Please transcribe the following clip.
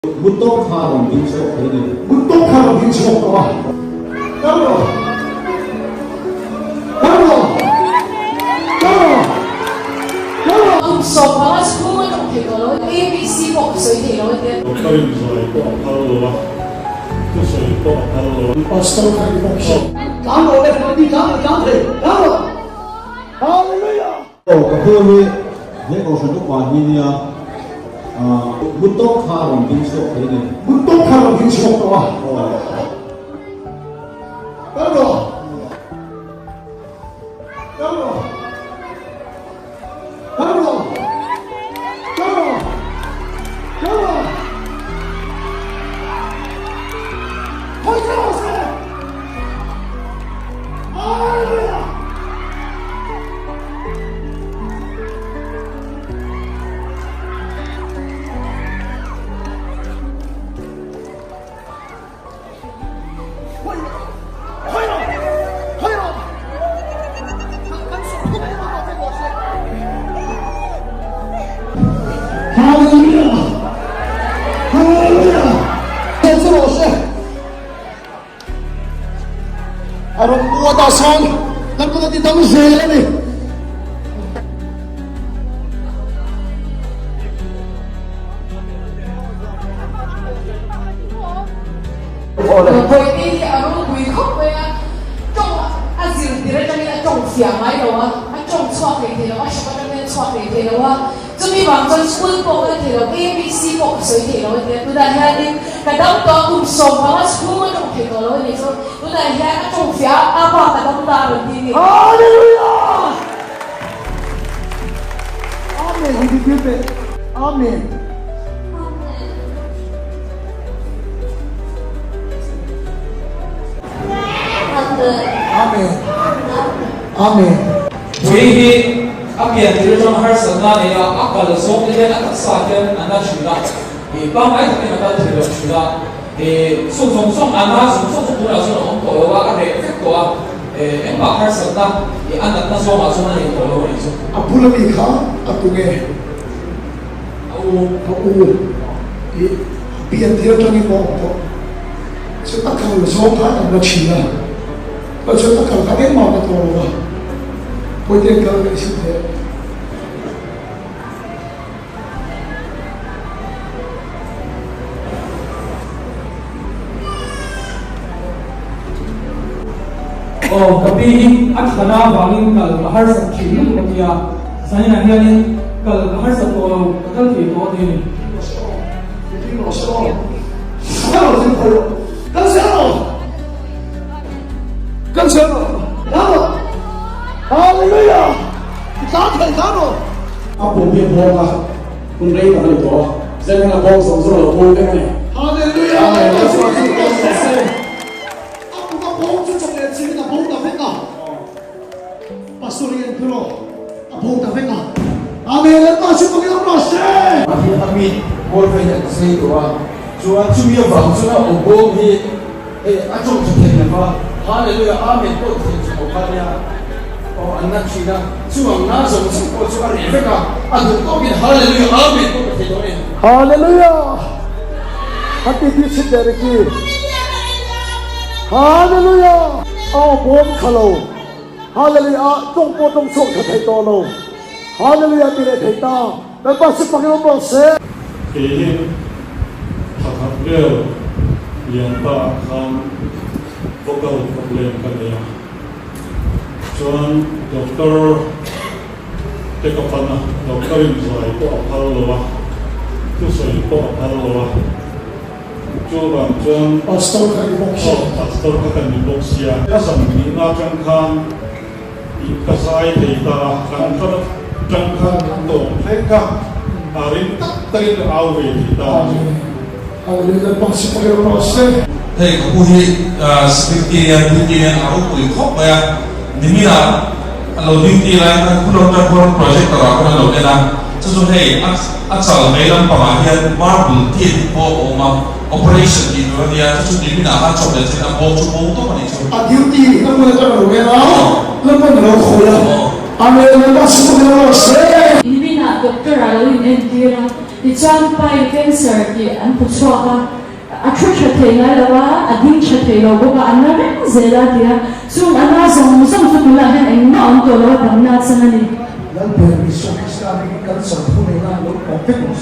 Mutawk kha rawn ding chhuak thei a ni. Mutawk kha rawn ding chhuak tawh a. Kal rawh. Kal rawh. Kal rawh. Kal rawh. Kum 15 chhung a tawng thei tawh lo a, ABC pawh ka sawi thei lo a tia. Doctor in zai pawh a phal lo a, thusawi pawh a phal lo a. Pastor kha i bawk si. Tlan rawh le, ti tlan rawh, tlan thei, tlan rawh. Hallelujah! Aw ka pu hi he kohhran upa hi nia Mutawk kha rawn ding chhuak thei a ni. Mutawk kha rawn ding chhuak tawh a. Kal rawh. Kal rawh. Kal rawh. Kal rawh. Kal rawh. Hawi rawh se. Hallelujah. Hallelujah! Hallelujah! A rawn kuat ah sawn kan kut a ti dam zel a ni. Bawihte hi a ropui khawp mai a, tawng a zir tir atangin a tawng fiah ngai lo a, a tawng chhuak thei thei lo, a hrawk atangin a chhuak thei thei lo a. Chumi vang chuan school pawh ka la thei lo, ABC pawh ka sawi thei lo a tia. Tunah hianin ka dam tawh a, kum 15 chhung a tawng thei tawh lo a nih chu. Tunah hian a tawng fiah a, apa ka dam ta a rawn ti ni. Hallelujah! Amen han ti tir teh. Amen. Amen. Amen. Pui hi a pian tir atang harsatna a nei a, a kal zawng te hian a taksa hian a na thin a, ih pangngai takin a kal thei lo thin a, ih chung zawng zawng a na zawng zawng chu tunah chuan a awm tawh lo a, a reh vek tawh a, eh engmah harsatna ih a natna zawngah chuan a nei tawh lo a nih chu. A bula mi kha a tu nge? A u. A u. Ih a pian tir atangin pawh a awm tawh. Chu a kal zawng khan an la thin a. Ka chuan a kal kha engmah ka tawh lo va, Pawite kal ka isim teh. Aw ka pi hi a thana vangin kal ka harsat thin lutuk a tia, zaninah hianin kal ka harsat tawh lo, ka kal thei tawh a ti a ni. Kan ser rawh. Tlan rawh. Hallelujah. I tlan thei tlan rawh. A pum hi a bawk a, hun rei tak a ni tawh a, zen hian a bawk zawng zawng a lo bawk vek a ni. Hallelujah. A pum a bawk chu chawp leh chilhin a bo ta vek a. Pastor hi en phur aw, a bo ta vek a. Amen. Lalpa chu pakin awm rawh se. A hi a mit bawr phei hi a sei tawh a, chuan chumi avang chuan a aw bawm hi Hei a tawng tha thei lova, Hallelujah, Amen pawh ti thei tha lo kha nia aw an na thin a, chuvang na zawng zawng pawh chu a reh vek a, a duh tawkin Hallelujah, Amen pawh ka thei dawn e. Hallelujah! Han ti ti chhin teh Ricky. Hallelujah! Aw bawm kha lo. Hallelujah! Tawng pawh tawng chhuak tha thei tawh lo. Hallelujah ti leh thei ta. Lalpa chu pakin awm rawh se. Kei hi thakhat vel lian ta ah khan vocal problem ka nei a, chuan doctor te ka pan a, doctor in zai pawh a phal lo a, thusawi pawh a phal lo a, chuvang chuan Pastor kha ni bawk sia. Aw pastor kha ka ni bawk sia, ka zam nihna atang khan Tih ka zai thei ta a, kan kal atang khan kan tawng thleng a, a ring tak takin ka au ve thei ta a ni. Hei ka pu hi security hian duty hian a ropui khawp mai a, niminah a lo duty lai khan khu lo tan khuan projector ah khan a lo en a, chu chu hei a chal vei lampangah hian marble tih pawh a awm a. Operation tih tur a nia, chu chu niminah khan chawp leh chin a bawk chu bawk tawp a nih chu. A duty na hmun atang a lo en a, Lalpan a lo khawi a, Amen, Lalpa chu ka hmel rawh se. Niminah doctor a lo in entir a. Tichuan pai cancer tih an hmu chhuak a, a thu tha thei ngai lo a, a ding tha thei lo bawk a, a na reng zel a ti a. Chung a na zawng zawng chu tunah hian engmah a awm tawh lo a, damna chang a ni. Lalber Isua Krista hmingin kan chawlh thu neihna lo awm vek rawh se.